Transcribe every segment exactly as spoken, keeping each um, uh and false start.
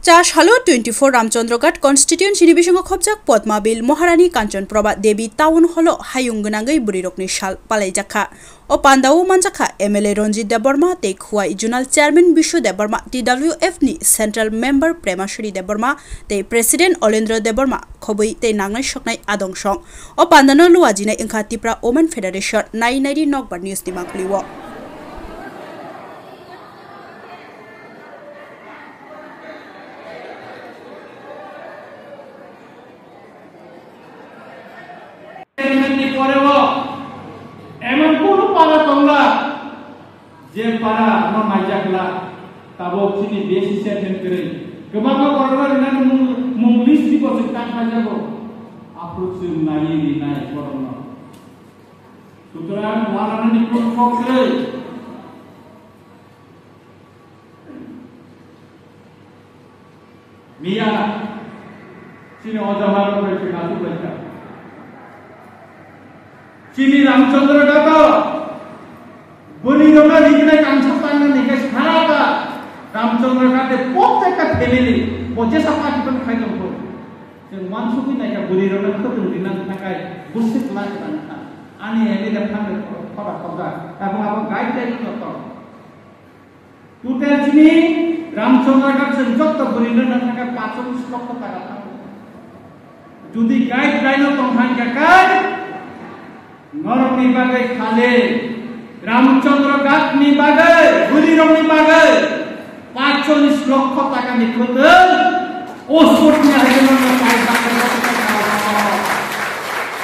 Cha salo twenty-four Ramchandraghat constituency ni bisingo khopjak Padmabil Maharani Kanchanprabha Devi Town Hall o hayung gwnangwi bwrwirokni sal palaijakha. O pandao manjakha M L A Ranjit Debbarma tei Khowai Zonal Chairman Bishu Debbarma, T W F ni Central Member Premashri Debbarma tei President Olendra Debbarma, khobwi tei nangnai soknai adong song. O pandano luajinai wngkha Tipra Women Federation. Nai naidi nokbar news ni mangpili o. Ni poreo emon kunu para tongla je para no naijakla, tabok chini B C chairman kwrwi kwbangma borokno rinani mung, mung list ni bosong tak naijago, aphuru chwng naiwi rinai borokno. Sutrang wanani kunu kok kwrwi. Miya, chini ojamarok bai khe natuk lai kha. Chini Ramchandra Ghat o bwrwi rokno rinai kansa tangna ni khe sara ta Ramchandra Ghat de protekta family bo jesa party ban khai tong kho. Chwng wansugwi nai kha bwrwi rokno khwtwng rina thangkai bwswk lai tang kha. Ani M L A phang de khora khorjak. Abo abo guideline no tong. Total chini Ramchandra Ghat chwng jotto bwrwi no nang kha pacholish lokho taka thango. Jodi guideline o tong kha khe kai norokni bagwi khali Ramchandra Ghat ni bagwi, bwrwi rokni bagwi pacholish lokho taka ni khwtwng o sotni hai no nang kai.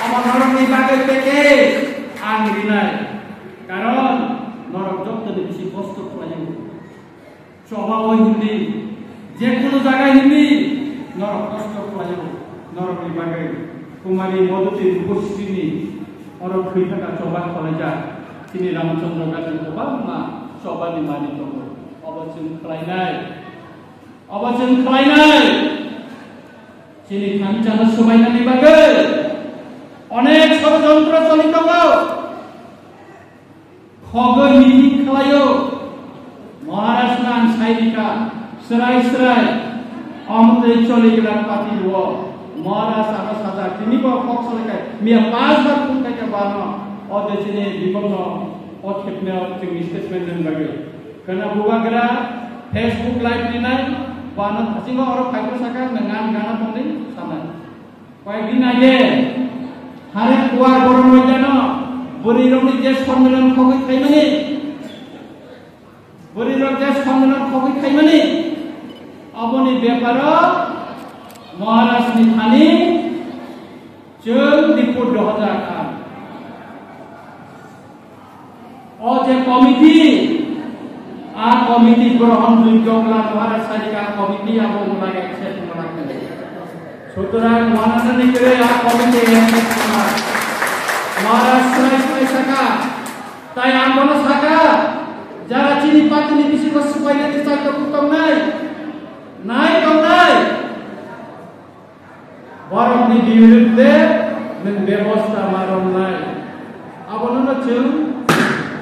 Omo norokni bagwi package ang rinai. Karon norok jottoni bisi kosto khlaio. Choba o hindi, je kono jaga hindi, norok kosto khlaio, norokni bagwi. Kumari Modhuti Rupasrini oro thwi thaka choba khwlaijak. Chini Ramchandra Ghat kwbangma chobani manwi tongo. Obo chwng khlainai, obo chwng khlainai. Chini thansa no swbainani bagwi onek sorojontro choli tongo. Khogwi meeting khlaio, Maharaj no ang sai rikha, srai srai, omo tei choligra party rwo, Maharaj ano sajak, tini bo kok salai khai, miya pas bar phone khai kha bano, o de chini bibok no, o khepno chwngni statement rwna bagwi. Khwna bubagra Facebook live rinai, bano thasingo oro phaibo saka, nang ang gana tongdi sanai. Koyekdin age, Harem Kuar Boron Moidano bwrwi rokni je sonmilan khogwi khaimani, bwrwi rok je sonmilan khogwi khaimani, aboni beparo Maharaj ni thani chwng report dohojak ang. O je committee, a committee grohon jogyo wngla, Maharaj sadi ka committee abo wngla accept wngla khe. Sutrang wananani kwrwi a committee accept wngla. Maharaj swrai swrai saka, tai ang bono saka, jara chini party ni bisingo swbainani chaito tongnai, nai tongnai. Borokni biruddhe nwng bebosta ma romnai. Abono no chwng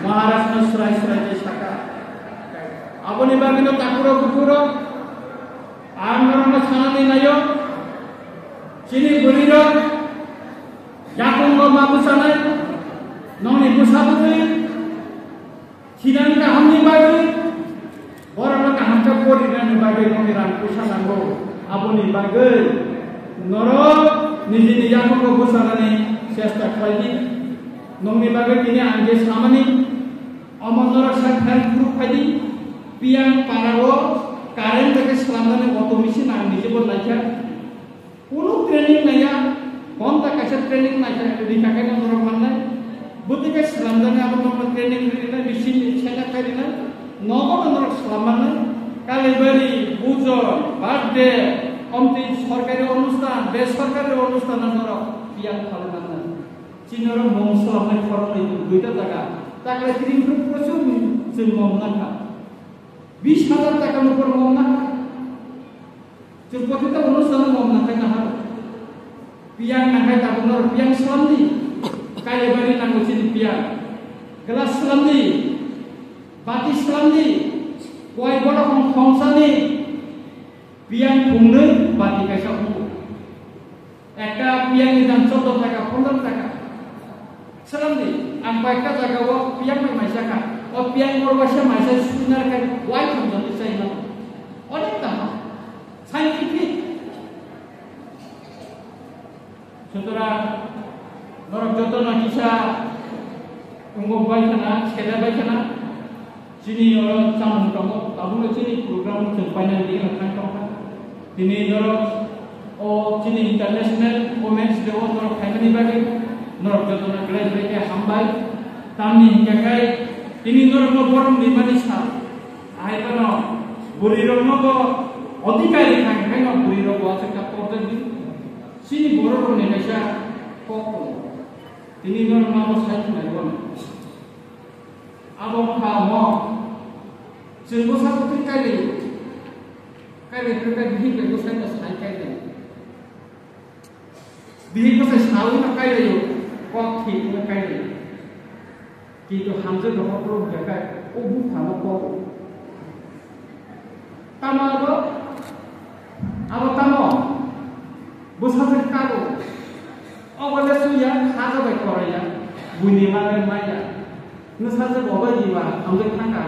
Maharaj no swrai swrai khe saka. Aboni bagwi no takhurok bukhurok ang norokno sanani naio. Chini bwrwirok yakungo ma bwsanai, nongni bwsa bwtwi. Sinani kahamni bagwi, borokno kaham khe porinani bagwi nokni rang puisa nango. Aboni bagwi norok nijini yakungo bwsanani chesta khlai di. Nokni bagwi tini ang je samani, omo norok sak help group khai di. Piyang parao current bai khe swlamnani auto machine ang nije bo naikha. Kunu training naiya, gonta kaisa training naikha, rikha khe norok mannai. Bwtwi khe swlamjaknai abo norok training rinai, machine ni seta khai rinai. Nogo no norok swlam mannai. Kalibari, pujo, birthday, omtwi sorkari onusthan, besorkari onusthan no norok tiyar khalai mannai. Chini oro mung swlamnai khoroknwi duita jaga. Taklai tring phuru prochur chwng mom nakha. Bis hajar taka nokbar mom nakha. Chwng kotwi tabukno chwng mom nangkhaina haro. Piyang nangkhai tabukno piyang swlamdi. Kailebari nango chini piyang. Glass swlamdi. Bati swlamdi. Kowai borok khong khomsani. Piyang phungnwi bati kaisa wngo. Ekta piyangni dam choddo taka, pondro taka. Swrwngdi, ang koyekta jagao piyang bai maisakha. O piyang borok waisa maisa suinar khai wai thumjani chaimano. Onek kaham. Scientific. Sutorang norok jotono kisa wngwi bai khana, sede bai khana. Chini oro chamung tongo, tabukno chini program chwng painani dikhe thang tongkha. Tini norok o chini International Women's Day o norok phaimani bagwi norok jotono belai belai khe hambai. Tamni hinkhe kai tini norokno borom rimani sal. Ahai phano bwrwirokno bo odhikar rikha, hinkhe no bwrwirok bo aswk kha kok jak di. Chini borok rokni kaisa kok tongo. Tini norok ma bo sai thwnglai bono. Abo wngkha mo. Chwng bwsa kwthwi kailaio. Kailaikhe khe bihik bai bwsai no sai kailaio. Bihik bwsai saui no kailaio. Kok thik no kailaio. Kintu hamjwk no hokro hwnkhe kai o buphano kok. Tamo abo? Abo tamo? Bwsajwk kabo. Obo le suya, khajo bai koroi ya. Buini ma bai maya. Nwsajwk obo iwa hamjwk thangka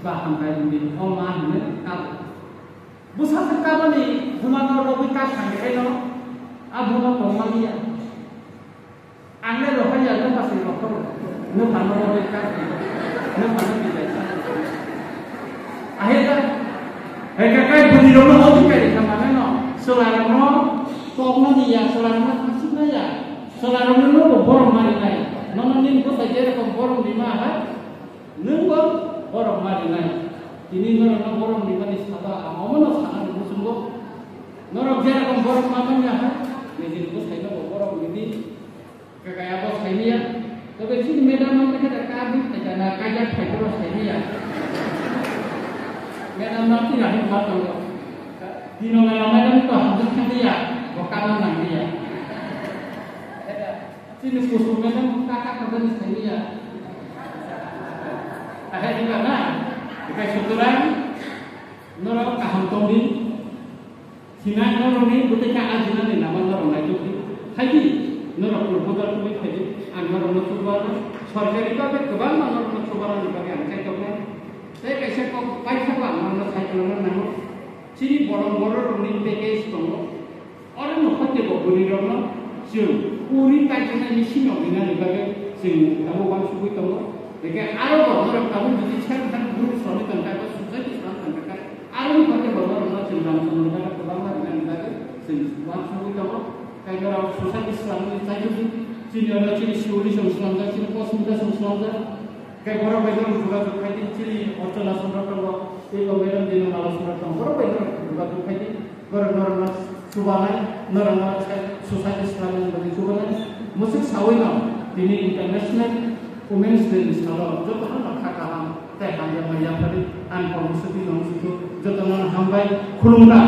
ba hamkai hwnwi o ma hwnwi kabo. Bwsajwk kaboni buma no rwgwi kap thangkhe no a buma tongma liya. Ang le rohor ya, nwng basi rohor. Nwng phano rohor ka. Nwng phano bijai sa. Ahe da. Hai ka kai budi rohor no obi kai ka mane no. Solarok no pok no diya, solarok no khasuk na ya. Solarok no no borom mari nai. Nono nin ko sa jere ko borom di ma ha. Nwng bo borom mari nai. Tini norok no borom di mani saba ang omo no sana musungo. Norok jere ko borom ma man ya ha. Nijini ko sai no borom di. Kakaya bo saimiya. Tobe chini madam ang kata kabi, kata na kaya thai ko saimiya. Madam na ti rahi ma to. Dino mela madam to hamjak thang dia, bo kana nang dia. Chini kusu madam kaka kata ni saimiya. Ahai di mana? Ikai suturan, norok kaham tongdi. Sinai norokni bwtwi kha ajinani lama norok naitukdi. Phaidi, norok proposal tubui phaidi, ang norokno chubanai. Sorkari bagwi kwbangma norokno chubanani bagwi ang kaitornai. Tei kaisa kok paithakgo ang norokno sai khwlangna nango. Chini bolong bororokni package tongo. Oro no hotebo bwrwirokno chwng uri paithaknai machine rok rinani bagwi chwng tabuk uansugwi tongo. Hwnkhe aro bo norok tabuk jodi self help group swnamwi tongkha, eba society swnamwi tongkha, Aroni kote borok rok chwng ram chwng rok kwbangma rwnani bagwi chwng uansugwi tongo. Tei norok society swlamwi chaitokdi. Chini oro chini Siwli chwng swlamjak, chini Kosmita chwng swlamjak. Tei borok bai norok jogajog khaidi, chini Archana Chandra tongo, tei bo Madam Dino Mala Chandra tongo. Borok bai norok jogajog khaidi. Borok norokno chubanai, norokno society swlamjak bagwi chubanai. Mwswk sawino tini International Women's Day ni salo jotono no kha kaham tei hamjakma yaphari ang Paul Musuti no wngsugo, jotono no hambai, khulumkha.